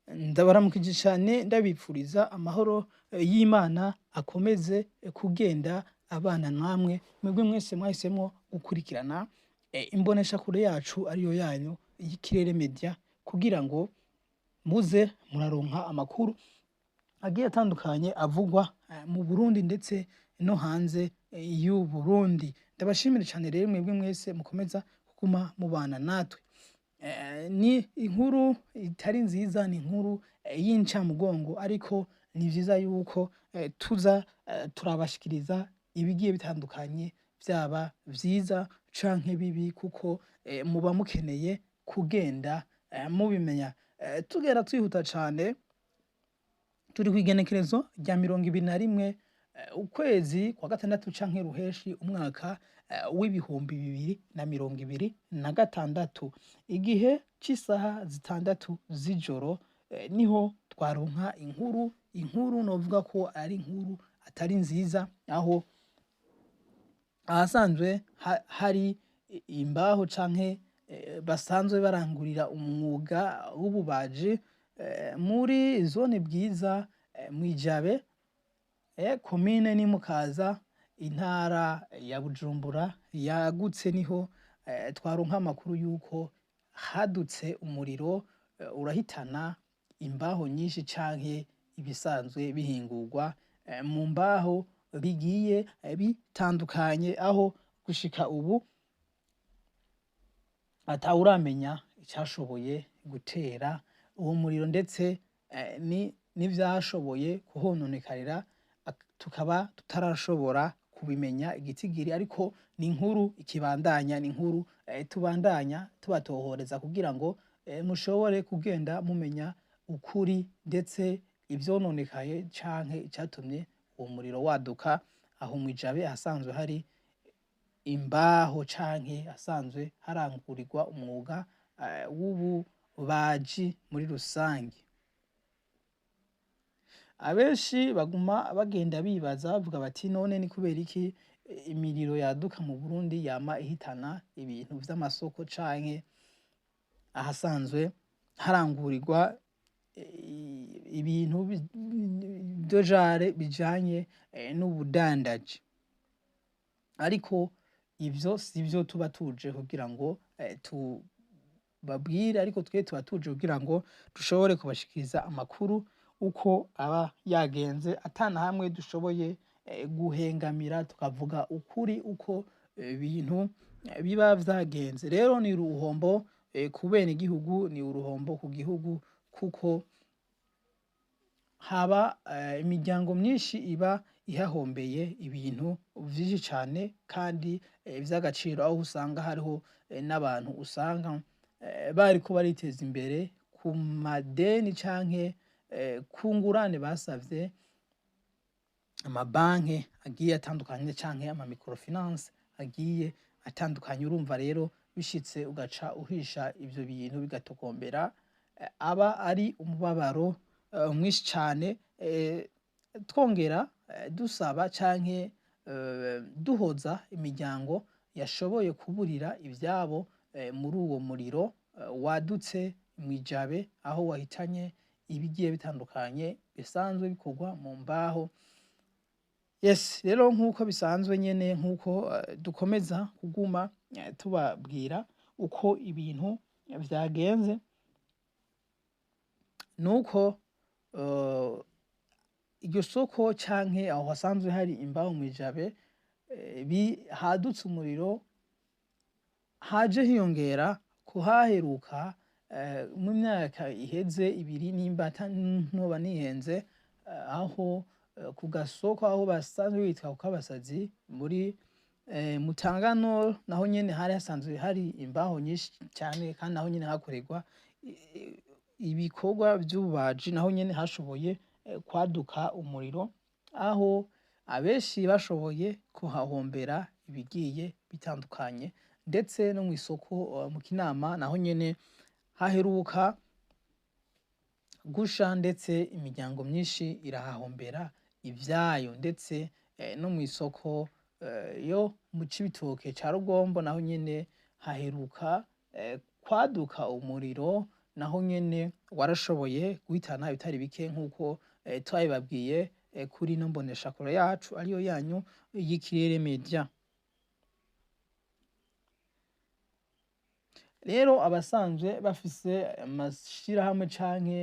Ndabaramukije cane, ndabipfuriza amahoro y'Imana akomeze kugenda abana namwe mwebwe mwese mwahisemwo gukurikirana imboneshakure yacu ariyo yanyu y'Ikirere Media, kugira ngo muze muraronka amakuru agiye atandukanye avugwa mu Burundi ndetse no hanze y'u Burundi. Ndabashimire cane rero mwebwe mwese mukomeza kuguma mubana natwe. Ni inkuru itari nziza, ni inkuru y'incamugongo, ariko ni vyiza yuko tuza turabashikiriza ibigiye bitandukanye, vyaba vyiza canke bibi, kuko muba mukeneye kugenda mubimenya. Tugenda twihuta cane, turi kw'igenekerezo rya 21 ukwezi kwa gatandatu canke ruheshi, umwaka w'2026, igihe c'isaha 6 z'ijoro niho twaronka inkuru novuga ko ari inkuru atari nziza, aho ahasanzwe hari imbaho canke basanzwe barangurira umwuga w'ububaji muri zone Bwiza, mw'Ijabe, komine ni Mukaza, intara ya Bujumbura yagutse, niho twaronka amakuru yuko hadutse umuriro urahitana imbaho nyinshi canke ibisanzwe bihingurwa mu mbaho bigiye bitandukanye, aho gushika ubu atawuramenya icashoboye gutera uwo muriro, ndetse n'ivyashoboye kuhononekarira tukaba tutarashobora kubimenya igitigiri. Ariko ni inkuru ikibandanya, ni inkuru tubandanya tubatohoreza kugira ngo mushobore kugenda mumenya ukuri, ndetse ivyononekaye canke icatumye uwo muriro waduka aho mw'Ijabe ahasanzwe hari imbaho canke ahasanzwe harangurirwa umwuga w'ububaji muri rusange. Abenshi baguma bagenda bibaza bavuga bati: "None ni kubera iki imiriro yaduka mu Burundi yama ihitana ibintu vy'amasoko canke ahasanzwe harangurirwa ibintu dojare bijanye n'ubudandaji?" Ariko ivyo sivyo tuba tuje kugira ngo tubabwire, ariko twe tuba tuje kugira ngo dushobore kubashikiriza amakuru uko aba yagenze, atana hamwe dushoboye guhengamira, tukavuga ukuri uko ibintu biba vyagenze. Rero ni uruhombo ku benegihugu, ni uruhombo ku gihugu, kuko haba imiryango myinshi iba ihahombeye ibintu vyinshi cane kandi vy'agaciro, aho usanga hariho n'abantu usanga bariko bariteza imbere ku madeni canke ku ngurane basavye amabanki agiye atandukanye canke ama microfinance agiye atandukanye. Urumva rero bishitse ugaca uhisha ivyo bintu bigatokombera, aba ari umubabaro mwinshi cane. Twongera dusaba canke duhoza imiryango yashoboye kuburira ivyabo muri uwo muriro wadutse mw'Ijabe, aho wahitanye ibigiye bitandukanye bisanzwe bikorwa mu mbaho. Yes, rero nk'uko bisanzwe nyene, nk'uko dukomeza kuguma tubabwira uko ibintu vyagenze, nuko iryo soko canke aho hasanzwe hari imbaho mw'Ijabe hadutse umuriro, haje hiyongera kuhaheruka mu myaka iheze 2, nimba ntoba nihenze, aho ku gasoko aho basanzwe bitwa ku Kabasazi muri Mutangano, naho nyene hari hasanzwe hari imbaho nyinshi cane, kandi naho nyene hakorerwa ibikorwa vy'ububaji, naho nyene hashoboye kwaduka umuriro, aho abenshi bashoboye kuhahombera ibigiye bitandukanye. Ndetse no mw'isoko mu Kinama naho nyene haheruka gusha, ndetse imiryango myinshi irahahombera ivyayo. Ndetse no mw'isoko yo mu Cibitoke ca Rugombo naho nyene haheruka kwaduka umuriro, naho nyene warashoboye guhitana ibitari bike nk'uko twabibabwiye kuri ino mboneshakure yacu ariyo yanyu y'Ikirere Media. Rero abasanzwe bafise amashirahamwe canke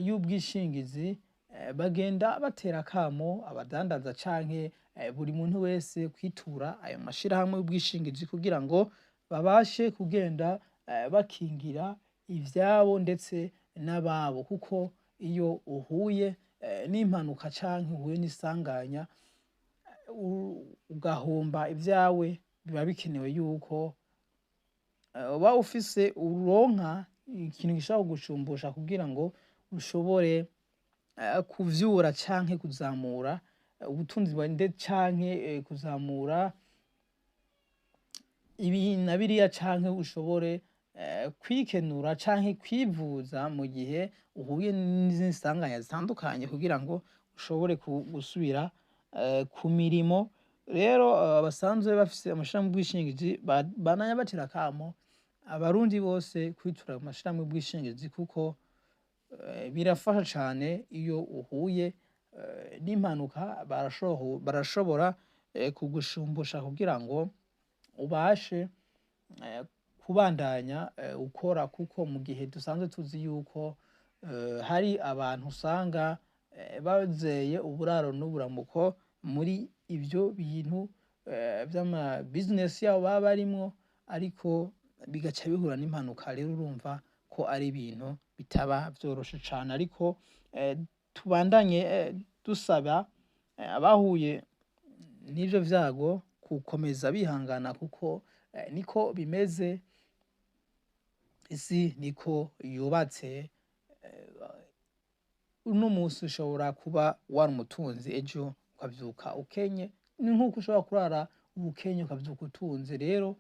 y'ubwishingizi bagenda batera akamo abadandaza canke buri muntu wese kwitura ayo mashirahamwe y'ubwishingizi kugira ngo babashe kugenda bakingira ivyabo ndetse n'ababo, kuko iyo uhuye n'impanuka canke uhuye n'isanganya ugahomba ivyawe, biba bikenewe yuko uba ufise uronka ikintu gishobora kugucumbusha kugira ngo ushobore kuvyura canke kuzamura ubutunzi bwawe canke kuzamura ibi na biriya, canke ushobore kwikenura canke kwivuza mu gihe uhuye n'izindi nsanganya zitandukanye kugira ngo ushobore gusubira ku mirimo. Rero basanzwe bafise amashirahamwe y'ubwishingizi bandanya batera akamo abarundi bose kwitura amashirahamwe y'ubwishingizi, kuko birafasha cane iyo uhuye n'impanuka, barashobora kugushumbusha kugira ngo ubashe kubandanya ukora, kuko mu gihe dusanzwe tuzi yuko hari abantu usanga bazeye uburaro n'uburamuko muri ivyo bintu vy'ama business yabo baba barimwo, ariko bigaca bihura n'impanuka. Rero urumva ko ari ibintu bitaba vyoroshe cane, ariko tubandanye dusaba abahuye n'ivyo vyago gukomeza bihangana, kuko niko bimeze, isi niko yubatse. Uno musi ushobora kuba wari umutunzi, ejo ukavyuka ukenye, ni nkuko ushobora kurara ubukenye ukavyuka utunze. Rero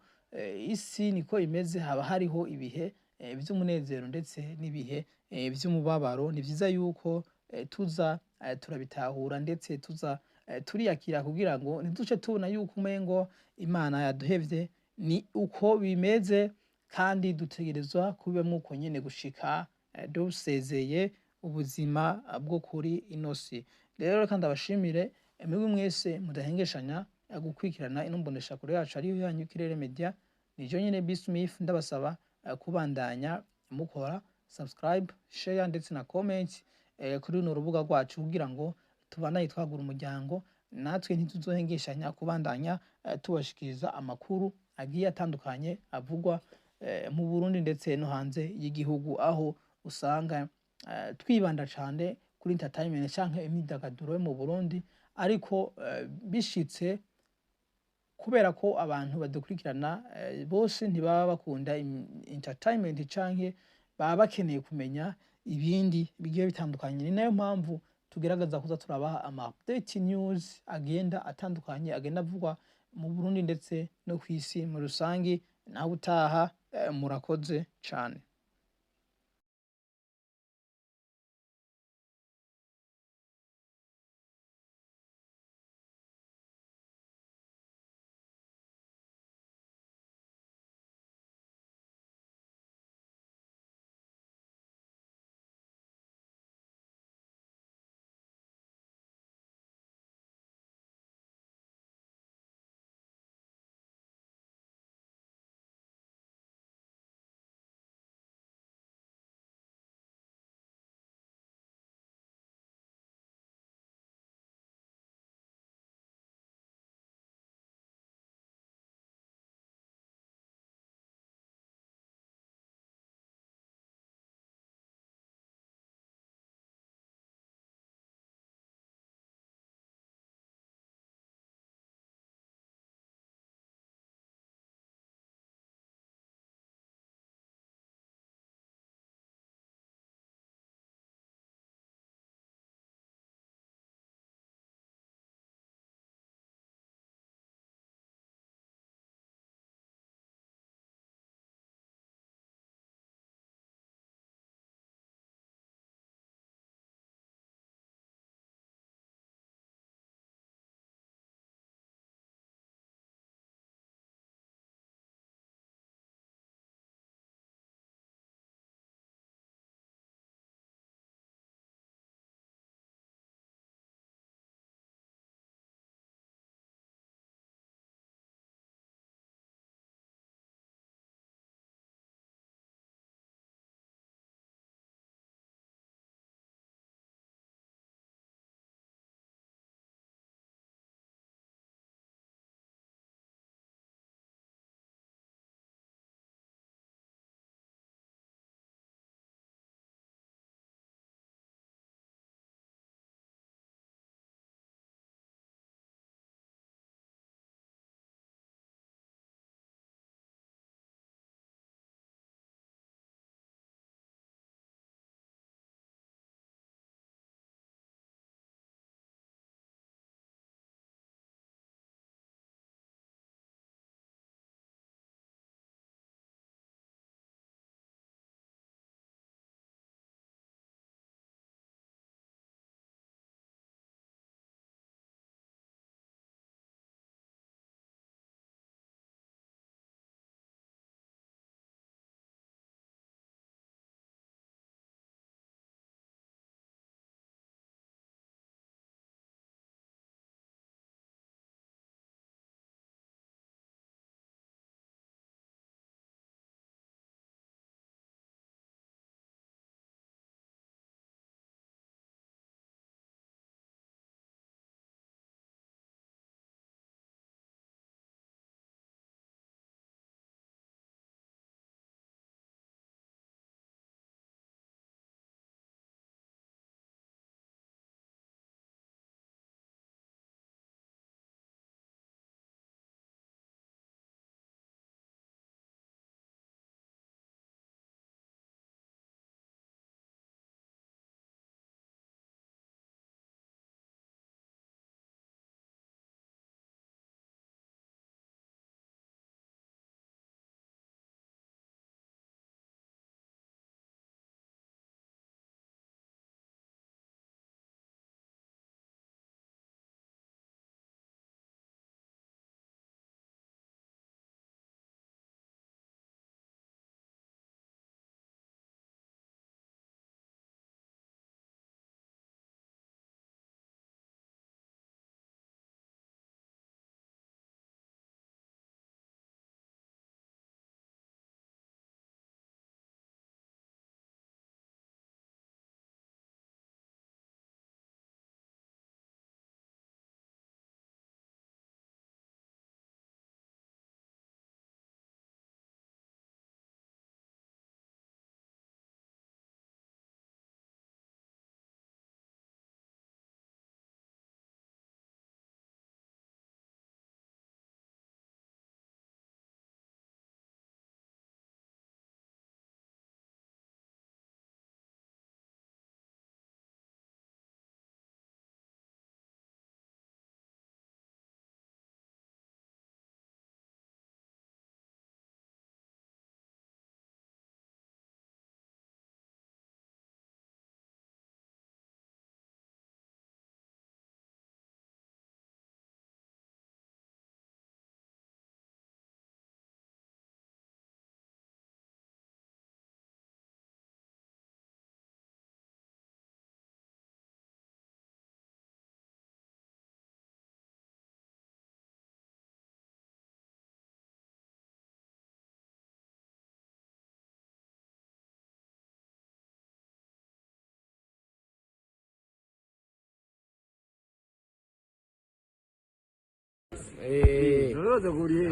isi niko imeze, haba hariho ibihe vy'umunezero ndetse n'ibihe vy'umubabaro. Ni vyiza yuko tuza turabitahura ndetse tuza turiyakira kugira ngo ntiduce tubona yuko umengo Imana yaduhevye. Ni uko bimeze kandi dutegerezwa kubibamwo uko nyene gushika dusezeye ubuzima bwo kuri ino si. Rero reka ndabashimire mwebwe mwese mudahengeshanya gukurikirana ino mboneshakure yacu ariyo yanyu Ikirere Media. Ni je nyene B Smith, ndabasaba kubandanya mukora subscribe, share ndetse na comment kuri runo rubuga rwacu kugira ngo tubandanye twagura umuryango, natwe ntituzohengeshanya kubandanya tubashikiriza amakuru agiye atandukanye avugwa mu Burundi ndetse no hanze y'igihugu, aho usanga twibanda cane kuri entertainment canke imyidagaduro yo mu Burundi, ariko bishitse kubera ko abantu badukurikirana bose ntibaba bakunda entertainment canke baba bakeneye kumenya ibindi bigiye bitandukanye. Ni nayo mpamvu tugerageza kuza turabaha ama update news agenda atandukanye agenda avugwa mu Burundi ndetse no kw'isi muri rusangi. Naho utaha, murakoze cane.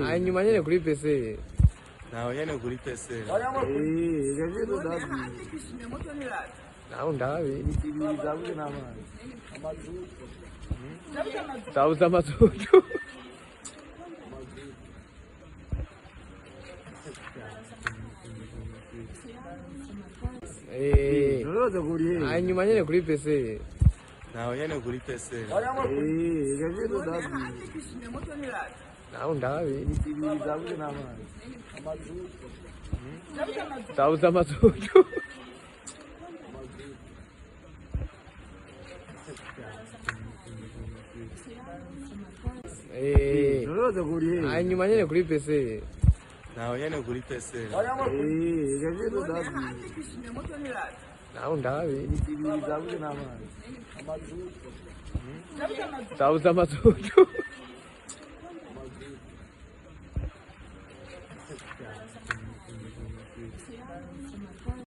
Hanyuma nyene kuri PC. Naho nyene kuri PC. Naho ndabe. Zabuze amazutu. Hanyuma nyene kuri PC. Naho nyene kuri PC. Naho ndabe. Zabuze amazutu. Hanyuma nyene kuri PC. Naho nyene kuri PC. Naho ndabe. Zabuze amazutu.